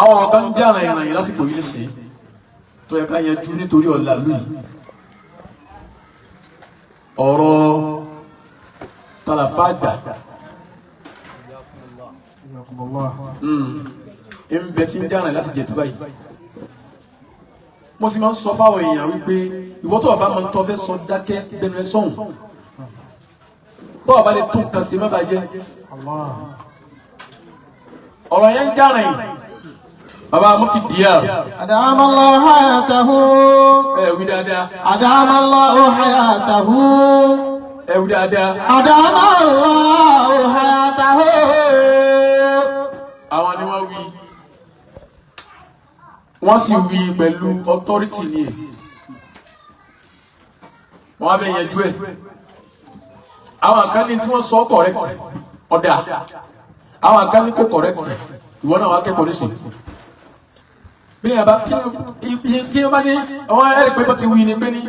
Àwọn ọ̀rọ̀ kan ń bí àrùn ìrìn lásìkò yìí nísìnyí tó yẹ ká yanjú nítorí ọ̀la lù yìí. Ọ̀rọ̀ tàlàfàgbà ń bẹ tí ń dáràn láti jẹ tó báyìí. Mo sì máa ń sọ fáwọn èèyàn wípé ìwọ tó o bá máa ń tọ́ fẹ́ sọ, dákẹ́ gbẹnu ẹ sọ̀hún. Tó o bá lè tún nǹkan ṣe, má bàa jẹ́. Ọ̀rọ̀ yẹn ń járàn yìí. Baba Mufti Díà. أدام الله حياته. Ẹ wí dáadáa. أدام الله حياته. Ẹ wí dáadáa. أدام الله حياته. Àwọn ni wọ́n wí, wọ́n sì wí pẹ̀lú authority ni ẹ̀. Wọ́n á bẹ yanjú ẹ̀. Àwọn kan ní tí wọ́n sọ correct ọ̀dà, àwọn kan ní kò correct. Ìwọ náà wà kẹ́kọ̀ọ́ nísìn bí yẹn bá kí wọ́n bá ní àwọn ẹ̀rí pé bó ti wí ni pé ní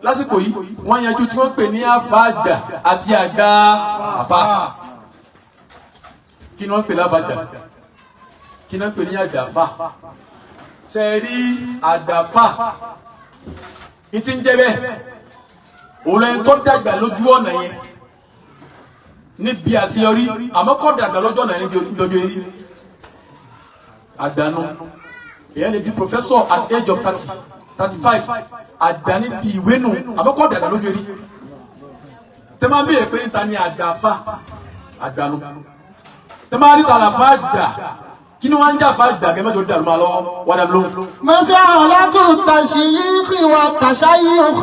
lásìkò yìí wọ́n yanjú tí wọ́n pè ní àfa àgbà àti àgbà àfa. Kí ni wọ́n pè láfa àgbà? Kí ni wọ́n pè ní àgbàfà? Ṣe rí àgbàfà ìtí ń jẹ́ bẹ́ẹ̀, òun ẹni tó dàgbà lójú ọ̀nà yẹn níbi àṣeyọrí, àmọ́ kò dàgbà lójú ọ̀nà yẹn níbi ọjọ́ eré. Àgbànú èyàn lè di professor at age of 30, 35. Àgbà níbi ìwé nù, àmọ́ kò dàgbà lójú eré. Tẹ́ máa ń bèèrè pé níta ni àgbàfà, àgbànú. Tẹ́ máa rí tàlàfà àgbà, kí ni wọ́n ń jà fà àgbà? Kẹ́ mẹ́jọ dàrú máa lọ́wọ́ wọ́n dà lóhùn. مسألة التشييخ والتشيخ.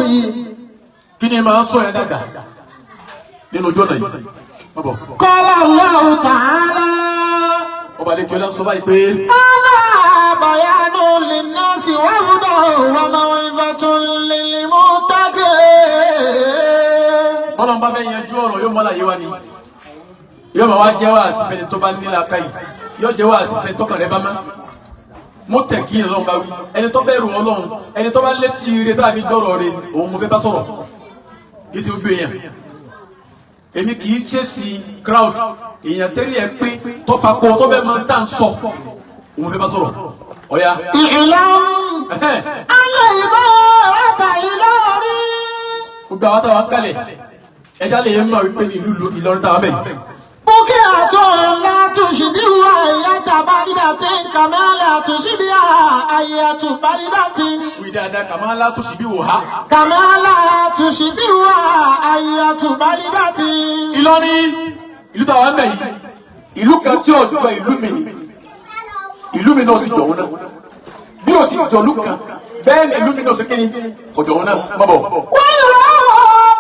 Kí ni máa ń sọ yẹn dàgbà nínú ojú ọ̀nà yìí? Wọ́n bọ̀. قال الله تعالى: Ọba àlejò ọlá ń sọ báyìí pé: هذا بيان للناس وهدى وموعظة للمتقين. Bọ́lá ń bá fẹ́ yanjú ọ̀rọ̀, yóò mọ́lá yé wa ni, yóò máa wá jẹ́ wá àsìfẹ́ tó bá nílà káyì, yóò jẹ́ wá àsìfẹ́ tọkàn rẹ bá má mo tẹ̀ kí Ọlọ́run bá wí. Ẹni tó bẹ̀rù Ọlọ́run, ẹni tó bá létí ire tá a fi gbọ́rọ̀ rẹ, òun mo fẹ́ bá sọ̀rọ̀, kì í ṣe gbogbo èèyàn. Èmi kì í chase crowd. Èèyàn tẹ́lẹ̀ ẹ pé tó fapọ̀ tó fẹ́ máa ń tà ń sọ, òun fẹ́ bá sọ̀rọ̀. Ọ̀ya. اعلم أن الإمارة إلهي. Gbogbo àwọn táwọn kalẹ̀, ẹja lè mọ̀ wípé ní ìlú Ìlọrin táwọn bẹ̀ yìí. بقعة لا تشبه أية بلدة كما لا تشبه أية بلدة. Wí dáadáa: كما لا تشبه. كما لا تشبه أية بلدة. Ìlọrin, ìlú táwọn bẹ̀ yìí, ìlú kan tí ò jọ ìlú mi ni, ìlú mi náà sì jọ òun náà. Bí o ti jọ̀lú kan, bẹ́ẹ̀ ni ìlú mi náà sì kíni kò jọ òun náà mọ́ bọ̀. ويرى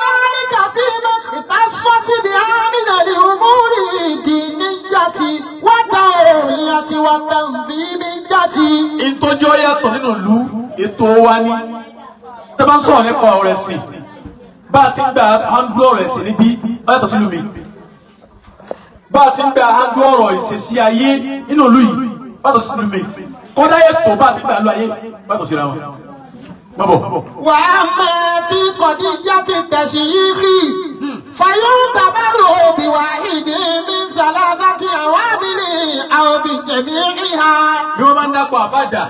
ذلك فيما اختصت بها من الأمور الدينية والدولية والتنظيمية. Ìtọ́jú yàtọ̀ nínú ìlú, ètò wa ni. Tẹ́ bá ń sọ̀rọ̀ nípa ọ̀rọ̀ ẹ̀sìn, bá a ti ń gba handle ọ̀rọ̀ ẹ̀sìn níbí, ó yàtọ̀ sílùú mi. Bá a ti ń gba handle ọ̀rọ̀ ìṣesí ayé nínú ìlú yìí, ó yàtọ̀ sílùú mi. Kódà ètò bá a ti gbà lọ ayé, ó yàtọ̀ síra wọn. Mọ́ bọ̀. وأما في قضية التشييخ فيعتبر بواحد من ثلاثة عوامل أو بجميعها. Bí wọ́n bá ń dákọ̀ àfàdà,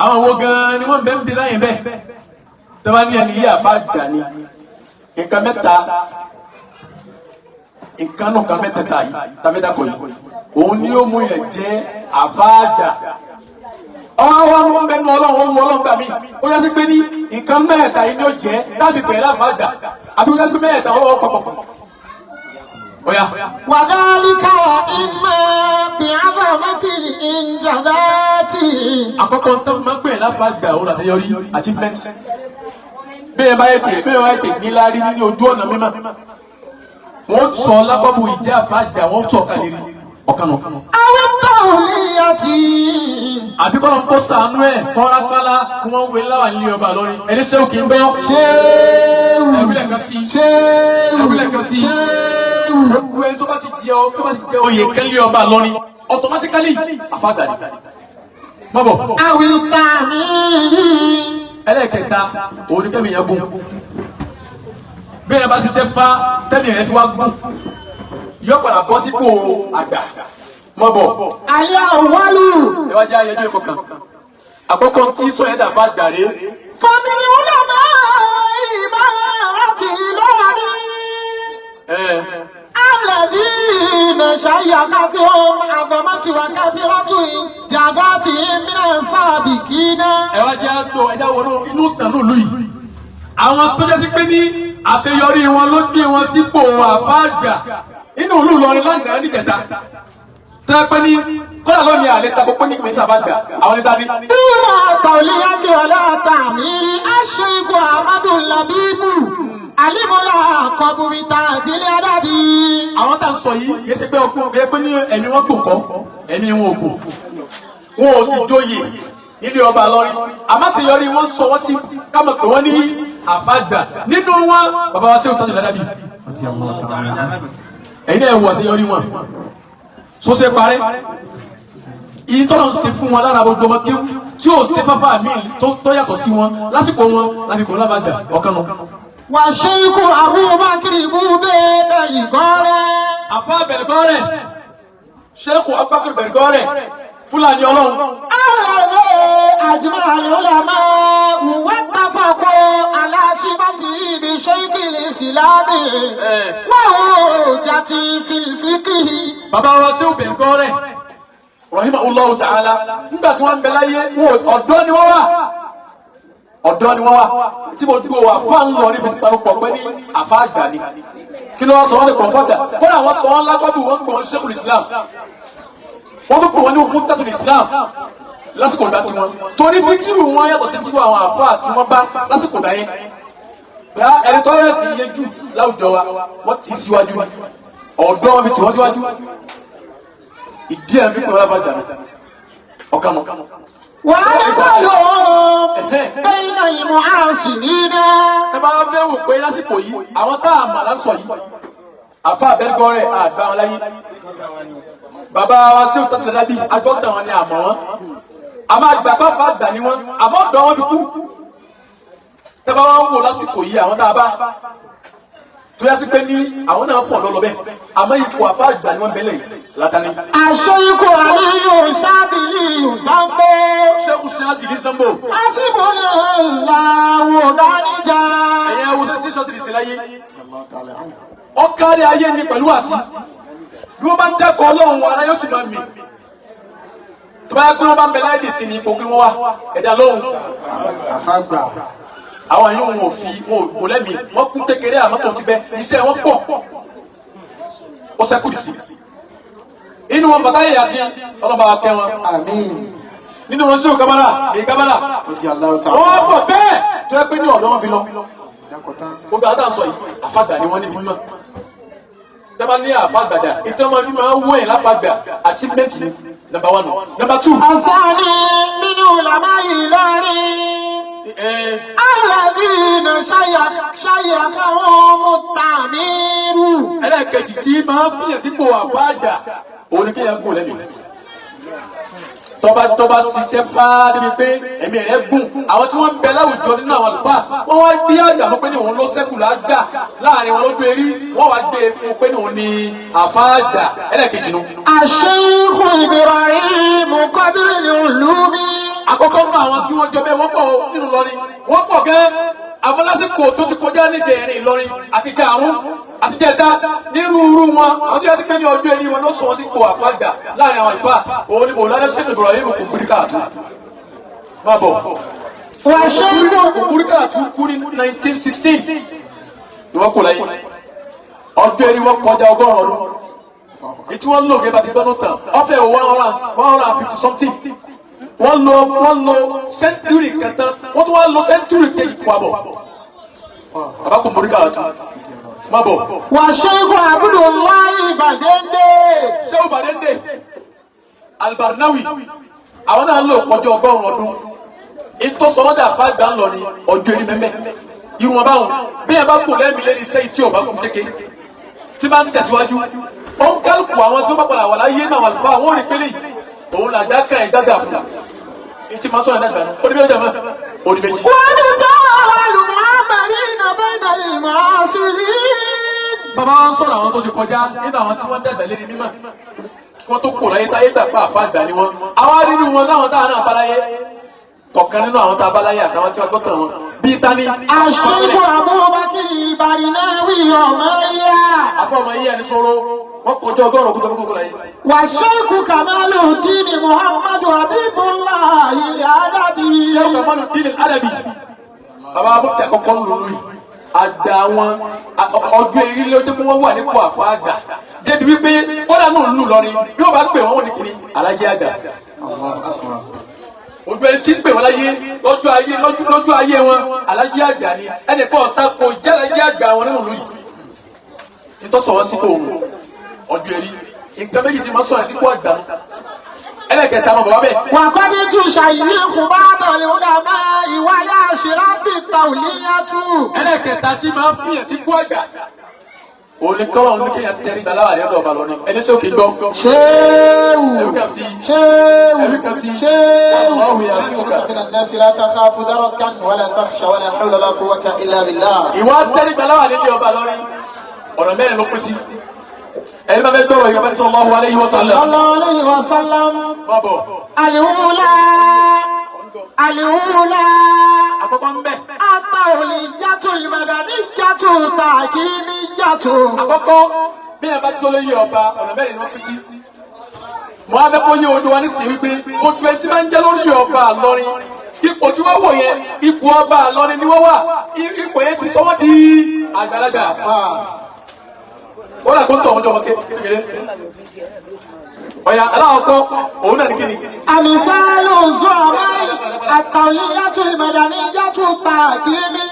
àwọn wo gan-an ni wọ́n bẹ́ẹ̀ ń bi láyìn bẹ́ẹ̀? Tẹ́ bá ní ẹni yí àfàdà ni, nǹkan mẹ́ta, nǹkan náà kan mẹ́tẹ̀ẹ̀ta yìí tàbí dákọ̀ yìí, òun ni ó mú yẹn jẹ́ àfàdà. Ọwọ́ wa ló ń bẹ nu Ọlọ́run, ó wu Ọlọ́run gbà mí, ó yẹ sí pé ní nǹkan mẹ́ẹ̀ta yìí ni ó jẹ́ láti pè é láfàdà, àbí ó yẹ sí pé mẹ́ẹ̀ta ọlọ́wọ́ papọ̀ fún. Ọ̀ya. وذلك إما بعظمة الإنجازات. Àkọ́kọ́ tó fi máa ń pè é láfàgbà, òun àṣeyọrí, achievement. Bẹ́ẹ̀ bá yẹ tè níláárí nínú ojú ọ̀nà mímọ́, wọ́n sọ lákọ́bù ìjẹ́ àfàgbà, wọ́n sọ kalẹ̀ rí ọ̀kan nù. أو التولية. Àbí kọ́lọ́n kó sànú ẹ̀ kọ́rápálá kí wọ́n wé láwà nílé ọba lọ́rin ẹni ṣé òkè ń gbọ́. Ṣéwù. Ẹ̀wílẹ̀ kan sí. Ṣéwù. Ẹ̀wílẹ̀ kan sí. Ṣéwù. Gbogbo ẹni tó bá ti jẹ oyè kẹ́lí ọba lọ́rin, automatically àfàgbà ni. Mọ́ bọ̀. أو التعمير. Ẹlẹ́ẹ̀kẹta, òun ni kẹ́mi yẹn gùn. Bí ẹ bá ṣiṣẹ́ fá tẹ́mi rẹ̀ fi wá gùn, yóò padà bọ́ sípò àgbà. Mọ́ bọ̀. الأول. Ẹ Ẹ wá jẹ́ ayẹyẹ ẹ̀kọ́ kan. Àkọ́kọ́ tí sọ̀yẹ́ dàbá gbàre. فمن علماء إمارة الإيلوري الذين شيختهم عظمة وكثرة إنجازاتهم من السابقين. Ẹ wá jẹ́ àgbọ̀ ẹ̀já wọnú inú tàn lólu yìí. Àwọn tó jẹ́ sí pé ní àṣeyọrí wọn ló gbé wọn sípò àfáàgbà inú ìlú Ìlọrin lánàá níjẹta. Tó yẹ pé ní kọ́lá lónìí àlẹ́ ta kókó ní kìmí sábà gbà àwọn níta ní. دون تولية ولا تعمير، الشيخ أحمد اللبيب الملقب بتاج الأدب. Àwọn tá à ń sọ yìí kì í ṣe pé ọgbọ́n, kì í ṣe pé ní ẹ̀mí wọn gùn kọ́, ẹ̀mí wọn ò gùn, wọn ò sì jóyè nílé ọba lọ́rí, àmọ́ àṣeyọrí wọn sọ wọ́n sí kámọ̀ pé wọ́n ní àfàgbà. Nínú wọn, bàbá wa Ṣéhù Tajul Adabi. Ẹ̀yin náà wọ àṣeyọrí wọn sọ́sẹ́ parẹ́ ìyí tọ́lọ̀ ń ṣe fún wọn lára gbogbo ọmọ kéwú tí ò ṣe fáfá mi tó yàtọ̀ sí wọn lásìkò wọn láfikún lábàgbà ọ̀kan nù. والشيخ أبو بكر بوبي بلغوري. Àfa bẹ̀rẹ̀gọ́rẹ̀, Sheikh Abubakar bẹ̀rẹ̀gọ́rẹ̀, Fúlàní ọlọ́run. الذي أجمع العلماء واتفقوا على صفته بشيخ الإسلام وحجة في الفقه. Bàbá wa Sheikh bẹ̀rẹ̀gọ́rẹ̀ rahimahullahu ta'ala, nígbà tí wọ́n ń bẹ láyé wọn, ọ̀dọ́ ni wọ́n wà, ọ̀dọ́ ni wọ́n wà tí mo dúró wà fáwọn lọ ní fi parọ́ pé ní àfa àgbà ni. Kí ló wá sọ wọ́n ní pọ̀nfọ́ àgbà? Kódà wọ́n sọ wọ́n lágbàdo, wọ́n gbọ́ wọn ní Sheikhul Islam, wọ́n tún pè wọ́n ní Hujjatul Islam lásìkò ìgbà tiwọn, torí fíkìrù wọn yàtọ̀ sí fíkìrù àwọn àfa tí wọ́n bá lásìkò ìgbà yẹn. Bá ẹni tó rẹ̀ sí iye jù láwùjọ wa, wọ́n ti síwájú ni ọ̀dọ́ wọn fi tì wọ́n síwájú. Ìdí ẹ̀ fi pè wọ́n lábàgbà ọ̀kan mọ́. وأمثالهم بين المعاصرين. Ẹ bá fẹ́ wò pé lásìkò yìí, àwọn tá a mà lásọ yìí, àfa àbẹ́rẹ́gọ́rẹ́ àgbà wọn láyé, bàbá wa ṣé òtún tẹ̀lé dábì agbọ́tàn wọn ni àmọ́ wọn àmọ́ àgbà bá fa àgbà ni wọn, àmọ́ ọ̀dọ́ wọn fi kú. Tẹ́ bá wọn wò lásìkò yìí, àwọn tá a bá tó yá sí pé ní àwọn náà fọ̀ lọ́lọ́ bẹ́ẹ̀, àmọ́ ipò àfa àgbà ni wọ́n bẹ́lẹ̀ yìí látàní. الشيخ علي شابلي سامبو. Ṣẹ́kù Ṣáàzì ní Sango. حسبنا الله بانجا. Ẹ̀yin ẹ̀wọ̀ sẹ́sẹ́ ṣọ́ọ̀ṣì ní ìṣẹ̀láyé ọ̀kárí ayé ni pẹ̀lú àsì bí wọ́n bá ń dẹ́kọ̀ ọlọ́run ara yóò sì máa mì. Tó bá yẹ pé wọ́n bá ń bẹ láì dì sí ní ipò kí wọ́n wá ẹ̀dá lóhùn. Àfàgbà. Àwọn yóò wọn ò fi wọn ò kò lẹ́mìí, wọ́n kún kékeré, àmọ́ tó ti bẹ iṣẹ́ wọn pọ̀, ó sẹ́kù dì sí inú wọn. Bàtà yẹ̀yà sí ọlọ́ba wa kẹ́ wọn. Àmín. Nínú wọn, sèwò kábàlà èyí kábàlà. Ó di Allahu ta'ala. Wọ́n pọ̀ bẹ́ẹ̀ tó yẹ pé ní ọ̀dọ́ wọn fi lọ. Dákọ̀tán. Gbogbo àwọn táwọn sọ yìí, àfàgbà ni wọ́n níbi mímọ́. Tẹ́bá ní àfàgbàdà ìtí wọ́n máa fi máa ń wó yẹn láfàgbà, achievement ni number one, number two. الثاني من علماء الإيلوري الذين شيخهم التعمير. Ẹlẹ́ẹ̀kejì tí máa ń fìyàn sípò àfàgbà, òun ni kéèyàn gùn lẹ́mìí. Tọ́ba ṣiṣẹ́ fáá débi pé ẹ̀mí rẹ̀ gùn, àwọn tí wọ́n ń bẹ láwùjọ nínú àwọn àlùfáà, wọ́n wá gbé àgbà fún pé ní òun ló ṣẹ́kù lágbà láàrin wọn lójú erí, wọ́n wá gbé fún pé ní òun ní àfáàgbà. Ẹlẹ́ẹ̀kejì nu. الشيخ إبراهيم قدر العلوم. Àkọ́kọ́ nínú àwọn tí wọ́n jọ bẹ́ẹ̀, wọ́n pọ̀ nínú Ìlọrin, wọ́n pọ̀ gẹ́, àmọ́ lásìkò tó ti kọjá ní dẹ̀ẹ̀rin Ìlọrin àti karùn-ún àti jẹta nírúurú wọn, àwọn tó yẹ sí pé ní ọjọ́ eré wọn ló sọ wọn sípò àfàgbà láàrin àwọn àlùfáà, òun ni Mọ̀lánà Sheikh Ibrahim Kumburi Karatu. Má bọ̀. والشيخ Kumburi Karatu kú ní 1916 ni wọ́n kò láyé. Ọjọ́ eré wọn kọjá 100 ọdún. Ìtí wọ́n lò gẹ́gẹ́ bá ti gbọ́dọ̀ tán ọ̀fẹ́ 150 something. Wọ́n lò century kan tán, wọ́n tún wá lò century kejì kó àbọ̀. Bàbá Kumburi Karatu, má bọ̀. والشيخ عبد الله Badende. Shehu Badende Albarnawi, àwọn náà lò kọjá 100 ọdún. Ìtọ́sọ̀wọ́dà fàgbà ńlọ ni ọjọ́ eré mẹ́mẹ́ irun wọn báwọn. Bí ẹ bá kò lẹ́mìí lẹ́ni iṣẹ́ tí ò bá kú kéke tí bá ń tẹ̀síwájú, ó ń kálukú àwọn tí wọ́n bá padà wà láyé náà wà lùfọ́ àwọn òrìpélé yìí, òun làgbá kan ẹ̀ gbàgbà fún ìtì máa sọ̀rọ̀ dàgbà nù. Ó ní bí ó jẹ́ mọ́ ó ní méjì. ومثال المعمرين بين المعاصرين. Bàbá wa ń sọ̀rọ̀ àwọn tó ti kọjá nínú àwọn tí wọ́n dàgbà lérí mímọ̀. Kí wọ́n tó kò láyé, táyé gbà pa àfa àgbà ni wọ́n. Àwa nínú wọn láwọn táwọn náà bá láyé, kọ̀ọ̀kan nínú àwọn tá a bá láyé àtàwọn tí wọ́n gbọ́ tàn wọn bíi tani. الشيخ أبو بكر البرناوي أمية. Afọmọ yíyá ni sọ̀rọ̀ wọn kọjá 100 kótó kókó láyé. والشيخ كمال الدين محمد حبيب الله الأدبي. Ṣé ọkọ̀ mọ́nu dín adabi bàbá abọ́tí àkọ́kọ́ ń lòlù yìí, àgbà wọn ọjọ́ eré lọ́jọ́ pé wọ́n wà nípò àfọ àgbà débi wípé kódà náà ń lù lọ́rin yóò bá pè wọ́n, wọ́n ní kíní alájẹ́ àgbà. Ojú ẹni tí ń pè wọ́n láyé lọ́jọ́ ayé lọ́jọ́ ayé wọn, alájẹ́ àgbà ni. Ẹnì kan ọ̀tá kò jẹ́ alájẹ́ àgbà wọn nínú ìlú yìí. Nítòsọ̀ wọn sípò òun ọjọ́ eré, nǹkan méjì tí wọ́n sọ̀rọ̀ sípò àgbà nù. Ẹlẹ́kẹta mọ̀ bàbá bẹ́ẹ̀. وقد تشيخ بعض العلماء والأشراف التولية. Ẹlẹ́kẹta tí máa fún yẹn sípò àgbà, òní kọ́lọ́ ní kéèyàn tẹ́rí gba láwàní ọ̀dọ̀ ọba lọ́ni ẹni sókè gbọ́. شيو. Ẹ̀rí kan sí. شيو. Ẹ̀rí kan sí. شيو. والله يعصمك. من الناس لا تخاف دركا ولا تخشى ولا حول ولا قوة إلا بالله. Ìwà tẹ́rí gba láwàní ọ̀dọ̀ ọba lọ́ni, ọ̀nà mẹ́rin ló pín sí. Ẹni bá fẹ́ gbọ́rọ̀ yìí, ọba ní sallallahu alayhi wa صلى sallam. الله عليه وسلم. Má bọ̀. الأولى الأولى. Àkọ́kọ́ ń bẹ̀. التولية المدنية التحكيمية. Àkọ́kọ́, bí ẹ bá tó lóye ọba, ọ̀nà mẹ́rin ni wọ́n pín sí. Mo á fẹ́ kó yé odò wa nísìnyí wípé ojú ẹni tí máa ń jẹ́ lórí ọba àlọ́rin, ipò tí wọ́n wò yẹn, ipò ọba àlọ́rin ni wọ́n wà. Ipò yẹn ti sọ wọ́n di àgbàlagbà. Ó dà kó ń tọ̀ wọ́n jọ ọmọ kékeré. Ọ̀yà aláwọ̀kọ́ òun náà ní kíni? أمثال الزعماء التولية المدنية التحكيمية.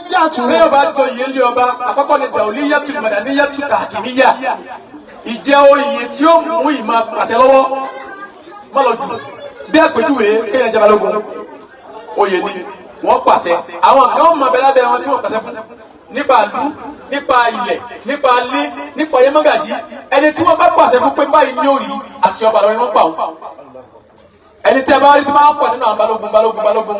Bí ọba jọ yìí lé ọba, àkọ́kọ́ ni dàwùlíyàtú màdàníyàtú tàkìmíyà, ìjẹ́ oyè tí ó mú ìmọ̀ pàṣẹ lọ́wọ́ má lọ jù. Bí àpèjúwe, kéèyàn jẹ́ balógun, oyè ni wọ́n pàṣẹ. Àwọn kan mọ̀ bẹ́ẹ̀ lábẹ́ wọn tí wọ́n pàṣẹ fún nípa ìlú, nípa ilẹ̀, nípa ilé, nípa yẹmọ́gàjì. Ẹni tí wọ́n bá pàṣẹ fún pé báyìí ní òrì àṣẹ ọba lọ́rin wọ́n pa òun. Ẹni tí a bá rí tí máa ń pọ̀ sínú àwọn balógun balógun balógun,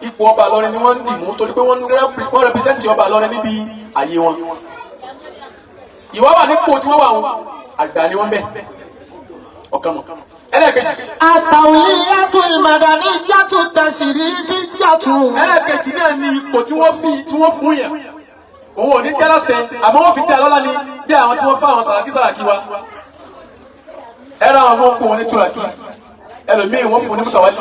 ipò ọba lọ́rin ni wọ́n ń dì mú torí pé wọ́n represent ọba lọ́rin níbi àyè wọn. Ìwà wà nípò tí wọ́n wà wọn, àgbà ni wọ́n bẹ̀ ọ̀kan mọ̀. Ẹlẹ́ẹ̀kejì. التولية المدنية التشريفية. Ẹlẹ́ẹ̀kejì náà ni ipò tí wọ́n fi tí wọ́n fún yàn, òun ò ní jẹ́lọ́sẹ̀, àmọ́ wọ́n fi dá lọ́lá ni, bí àwọn tí wọ́n fún àwọn sàràkí sàràkí wa. Ẹ̀rọ àwọn ọmọ kún wọn ní túràkì, ẹlòmíì wọ́n fún ní mùtàwálì,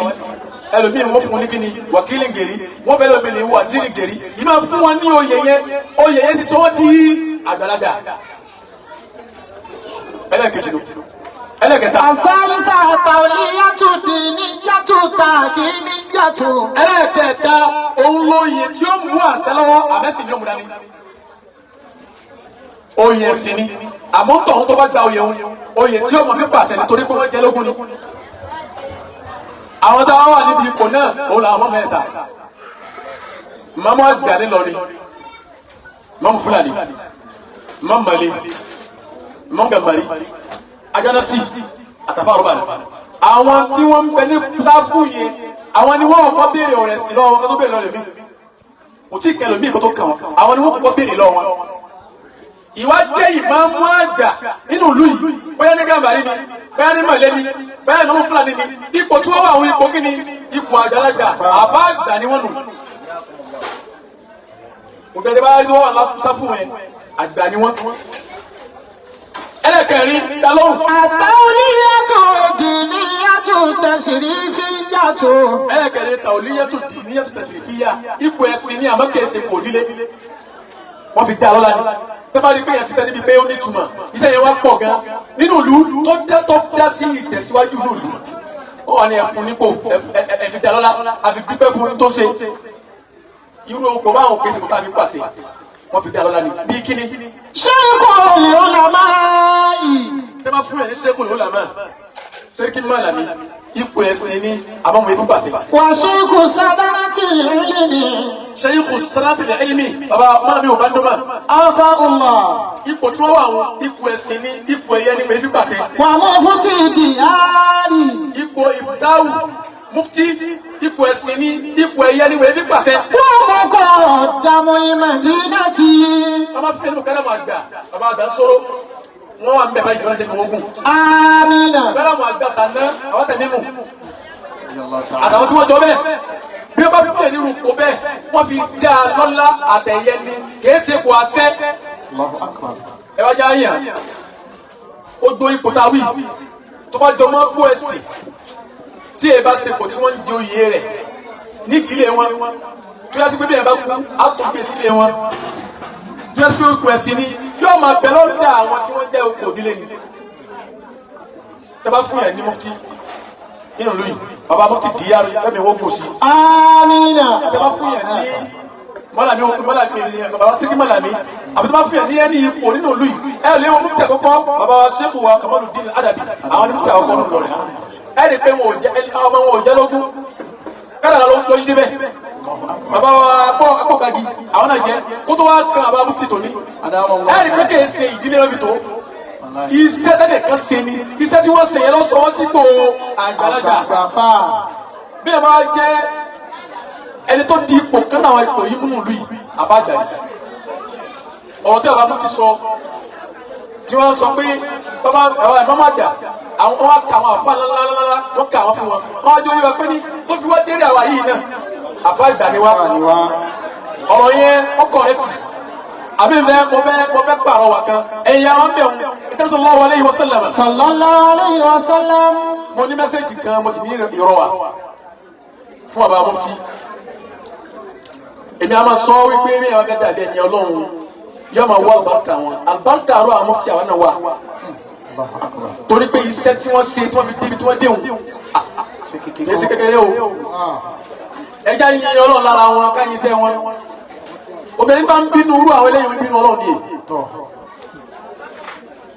ẹlòmíì wọ́n fún ní kíni, wàkílì gèrì, wọ́n fẹ́ lómi ní wàzírì gèrì. Yìí máa fún wọn ní oyè yẹn, oyè yẹn sì sọ wọ́n di àgbàlagbà. Ẹlẹ́ẹ̀kejì ló. Ẹlẹ́ẹ̀kẹta. الثالثة التولية الدينية التحكيمية. Ẹlẹ́ẹ̀kẹta, òun lóye tí ó mú àṣẹ lọ́wọ́, àmẹ́sìn ní òmùdání. Oyè ẹ̀sìn ni, àmọ́ ń tọ̀hún tó bá gba oyè òun, oyè tí ó mọ̀ fi pàṣẹ nítorí pé wọ́n jẹ́ lógún ni. Àwọn táwa wà níbi ipò náà, òun làwọn ọmọ mẹ́ta. Mọ́mọ́ àgbà nílọrin, mọ́mú Fúlàní, mọ́mú Mali, mọ́mú Gàmbàrí, Ajánásì àtàfà rọ́bà ni. Àwọn tí wọ́n ń bẹ ní sáfù yẹn, àwọn ni wọ́n kọ́kọ́ béèrè ọ̀rẹ́ sí lọ́wọ́ wọn kó tó béèrè lọ́wọ́ lèmi. Kò tí ì kẹlòmíì kó tó kàn wọ́n, àwọn ni wọ́n kọ́kọ́ béèrè lọ́wọ́ wọn. Ìwà jẹ́ ìmáàmù àgbà nínú ìlú yìí, bóyá ní Gàmbàrí ni, bóyá ní Mọ̀lẹ́ ni, bóyá ní Fúlàní ni, ipò tí wọ́n wà, àwọn ipò kíni, ipò àgbàlagbà, àbá àgbà ni wọ́n nù. Ògbẹ́ni bá rí wọ́n wà sáfù yẹn, àgbà ni wọ́n. Ẹlẹ́kẹ̀rin dalóhùn. التولية الدينية التشريفية. Ẹlẹ́kẹ̀rin, tàwílíyàtù dìníyàtù tẹ̀sírífíyà, ipò ẹ̀sìn ní, àmọ́ kẹsì kò nílé wọ́n fi dá lọ́la ni. Tẹ́ bá rí pé yẹn ṣiṣẹ́ níbi pé ó ní ìtumọ̀, iṣẹ́ yẹn wá pọ̀ gan nínú ìlú tó dá sí ìtẹ̀síwájú ìlú, ó wà ní ẹ̀fún nípò, ẹ fi dá lọ́la, àfi dúpẹ́ fún tó ṣe. Irú òpó báwọn kẹsì kò tá a fi pàṣẹ, wọ́n fi dá lọ́la ni. Bí kíni? شيخ العلماء. Tẹ́ bá fún yẹn ní sẹ́kùn ló làmà sẹ́ríkì mọ́lá ni, ipò ẹ̀sìn ni, àmọ́ mo yẹ fún pàṣẹ. وشيخ صدرة العلم. Sẹ́yìnkù sanatil ilmi, baba mọ́nàmí ò bá ń dọ́mà. عفا الله. Ipò tí wọ́n wà wọn, ipò ẹ̀sìn ní, ipò ẹ̀yẹ ni mo fi pàṣẹ. ومفتي الديار. Ipò ìfútáwù mufti, ipò ẹ̀sìn ní, ipò ẹ̀yẹ ni mo fi pàṣẹ. ومقدم المدينة. Wọ́n máa fi ẹnu kálẹ̀ mọ́ àgbà, baba àgbà ń sọ̀rọ̀. Wọ́n wà ń bẹ̀ báyìí ọlọ́jẹ́ ní ogun. Àmín. Bẹ́ẹ̀ àwọn àgbà tàná àwọn tẹ̀mí mù àtàwọn tí wọ́n jọ bẹ́ẹ̀ bí wọ́n bá fi fún nírú ipò bẹ́ẹ̀ wọ́n fi dá a lọ́lá àtẹ̀yẹ ni kìí ṣe kò àṣẹ. Ẹ wá já yàn ó gbó ipò tá a wí tó bá jọ mọ́ kó ẹ̀sìn tí ẹ bá ṣe kò tí wọ́n ń jẹ oyè rẹ̀ nídìílé wọn tó yá sí pé bí ẹ bá kú á tó gbé sílé wọn tó yá sí pé ipò ẹ̀sìn ni yóò máa bẹ lọ́dà àwọn tí wọ́n jẹ́ ipò òdílé ni. Tẹ́ bá fún yẹn ní mufti nínú ìlú yìí, baba mufti Diyar kẹ́mi wọ́n kò sí. Àmín. Tẹ́ bá fún yẹn ní mọ́làmí mọ́làmí baba sẹ́kí mọ́làmí àbí tẹ́ bá fún yẹn ní ẹni ipò nínú ìlú yìí ẹ lè wọ mufti àkọ́kọ́ baba wa Sheikh wa Kamaludin Adabi àwọn ní mufti àkọ́kọ́ nínú rẹ̀ ẹ rí i pé wọn ò jẹ ọmọ wọn ò jẹ lógún kádàrá ló yí débẹ̀ baba wa akpọ̀gagi àwọn náà jẹ kótó wa kan baba mufti tòní ẹ rí i pé kì í ṣe ìdílé lọ́bi tó iṣẹ́ tẹ́lẹ̀ kan ṣe ni iṣẹ́ tí wọ́n ṣe yẹn lọ́sọ̀ wọ́n sípò àgbàlagbà Àgbàfà. Bí ẹ máa jẹ́ ẹni tó di ipò kan náà ipò yìí múnú ìlú yìí àfàgbà ni ọ̀rọ̀ tí bàbá mú ti sọ tí wọ́n sọ pé bàbá àwọn ẹ̀mọ́ máa dà àwọn wọn kà àwọn àfa ńláńláńlá wọ́n kà wọ́n fún wọn wọ́n á jọ yíwa pé ní tó fi wá dérè àwa yìí náà àfàgbà ni wá ọ̀rọ̀ yẹn ọkọ̀ rẹ tì àbí mo fẹ́ pààrọ̀ wà kan ẹ̀yìn àwọn bẹ̀ wọn sallallahu alayhi wa sallam. Sallallahu alayhi wa sallam. Mo ní message kan mo sì ní ìrọ̀ wà fún bàbá mufti. Èmi a máa sọ wípé mi àwọn fẹ́ dàbí ẹni ọlọ́run yóò máa wá àlùbáríkà wọn àlùbáríkà àrò àwọn mufti àwọn náà wà torí pé iṣẹ́ tí wọ́n ṣe tí wọ́n fi débi tí wọ́n déhùn kì í ṣe kékeré o. Ẹja yin ọlọ́run lára wọn ká yin iṣẹ́ wọn. Obìnrin bá ń bínú irú àwọn eléyìí ń bínú ọlọ́run ni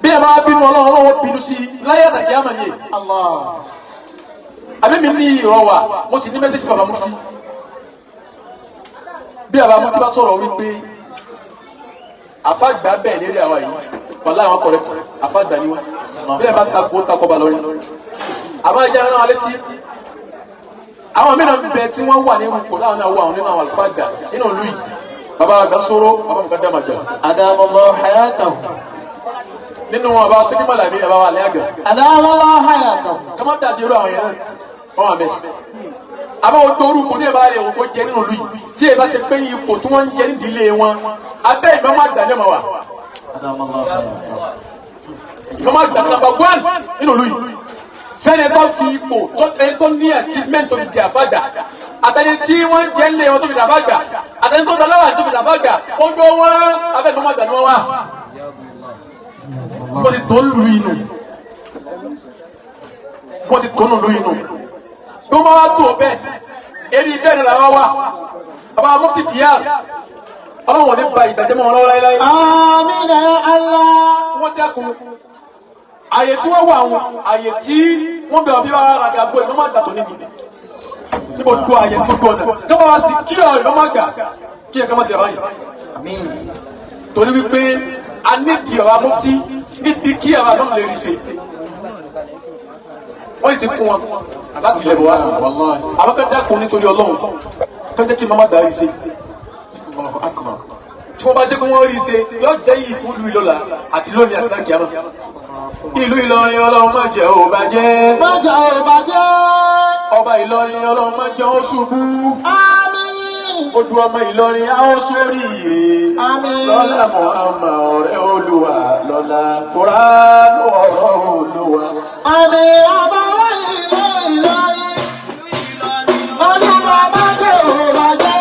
bí ẹ bá bínú ọlọ́run ọlọ́run bínú sí i láyé àtàkì àmà ni. Àbí mi ní ìrọ̀ wà mo sì ní message bàbá mufti. Bí bàbá mufti bá sọ̀rọ̀ wípé àfàgbà bẹ́ẹ̀ lérí àwa yìí wàlá àwọn correct àfàgbà ni wọn bí ẹ bá takò takò bá lórí àmọ́ ẹjẹ́ rán wa létí àwọn mìíràn bẹ tí wọ́n wà ní ipò láwọn náà wà nínú àwọn àlùfáà nínú ìlú yìí bàbá àgbà sọ̀rọ̀ bàbá mi ká dá màgbà. Adamallahu hayatahu. Nínú wọn bàbá sẹ́kí mọ̀làmí bàbá wà lẹ́yàgàn. Adamallahu hayatahu. Kọ́mọ́ dàbí irú àwọn yẹn náà wọ́n wà bẹ́ẹ̀. Àmọ́ o tó orúkọ ní ìbára rẹ̀ kó jẹ nínú ìlú yìí tí ẹ bá ṣe pé ipò tí wọ́n ń jẹ nídìílé wọn abẹ́ ìmọ̀mọ́ àgbà ní ọmọ wa. Adamallahu hayatahu. Ìmọ̀mọ́ àgbà number one nínú ìlú yìí fẹ́ni tó fi ipò ẹni tó ní achievement tó fi di àfàgbà àtẹni tí wọ́n jẹ́ ńlẹ̀ wọn tó fi dàbà gbà àtẹni tó daláwà tó fi dàbà gbà ó gbọ́ wọn abẹ́ ìmọ̀mọ́ àgbà ni wọ́n wà. Wọ́n ti tó ń lu inú wọ́n ti tó ń lu inú bí wọ́n bá tó bẹ́ẹ̀ eré bẹ́ẹ̀ ni làwọn wà. Bàbá mufti Diyar ọlọ́run ò ní ba ìbàjẹ́ mọ́ wọn lọ́wọ́ láéláé. Àmín ya Allah. Wọ́n dákun àyè tí wọ́n wà wọn àyè tí wọ́n bẹ̀rẹ̀ fi wá raga bo ìmọ̀mọ́ àgbà tó níbi níbo do àyè tí gbogbo ọ̀nà kí wọ́n wá sí kí ọ̀ ìmọ̀mọ́ àgbà kí ẹ̀ka má ṣe àbáyé. Àmín. Torí wípé a nídìí ọ̀rọ̀ mufti níbi kí ọ̀rọ̀ àdánù lè rí ṣe wọ́n sì ti kún wọn láti ilẹ̀ bọ̀ wá àwọn kan dákun nítorí ọlọ́run kan jẹ́ kí mama gbà rí ṣe tí wọ́n bá jẹ́ kí wọ́n rí ṣe yóò jẹ́ yìí fún ìlú Ìlọ́la àti lónìí àti láti kíámà. Ìlú Ìlọrin ọlọ́run má jẹ́ ó bàjẹ́. Má jẹ́ ó bàjẹ́. Ọba Ìlọrin ọlọ́run má jẹ́ ó ṣubú. Àmín. Odò ọmọ Ìlọrin á ó sóríire. Àmín. Lọ́lá Muhammad ọ̀rẹ́ Olúwa lọ́lá Kùránù ọ̀rọ̀ Olúwa. Àmín ọba wa ìlú Ìlọrin. Olúwa má jẹ́ ó bàjẹ́.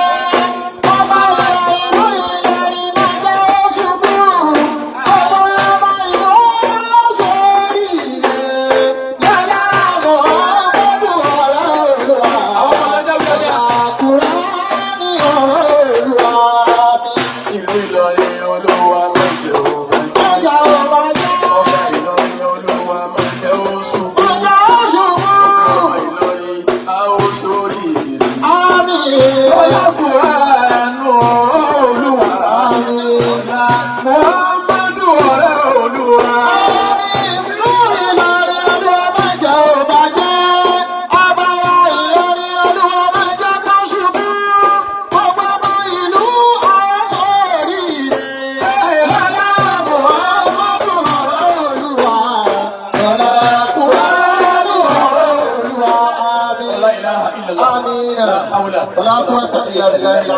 Ọba wa ìlú Ìlọrin má jẹ́ ó ṣubú. Ọba ọba ìlú ó sóríire. Lọ́lá Muhammadu ọ̀rẹ́ Olúwa. Àwọn ọmọ ẹgbẹ́ wíwá Lọ́lá Kùránì ọ̀rọ̀ Olúwa mi. Ìlú Ìlọrin Olúwa má jẹ́ ó bàjẹ́. Má jẹ́ ó bàjẹ́. Ọba Ìlọrin Olúwa má jẹ́ ó ṣubú. Má jẹ́ ó La ilaha illallah. آمين. La hawla. ولا قوة إلا بالله العلي.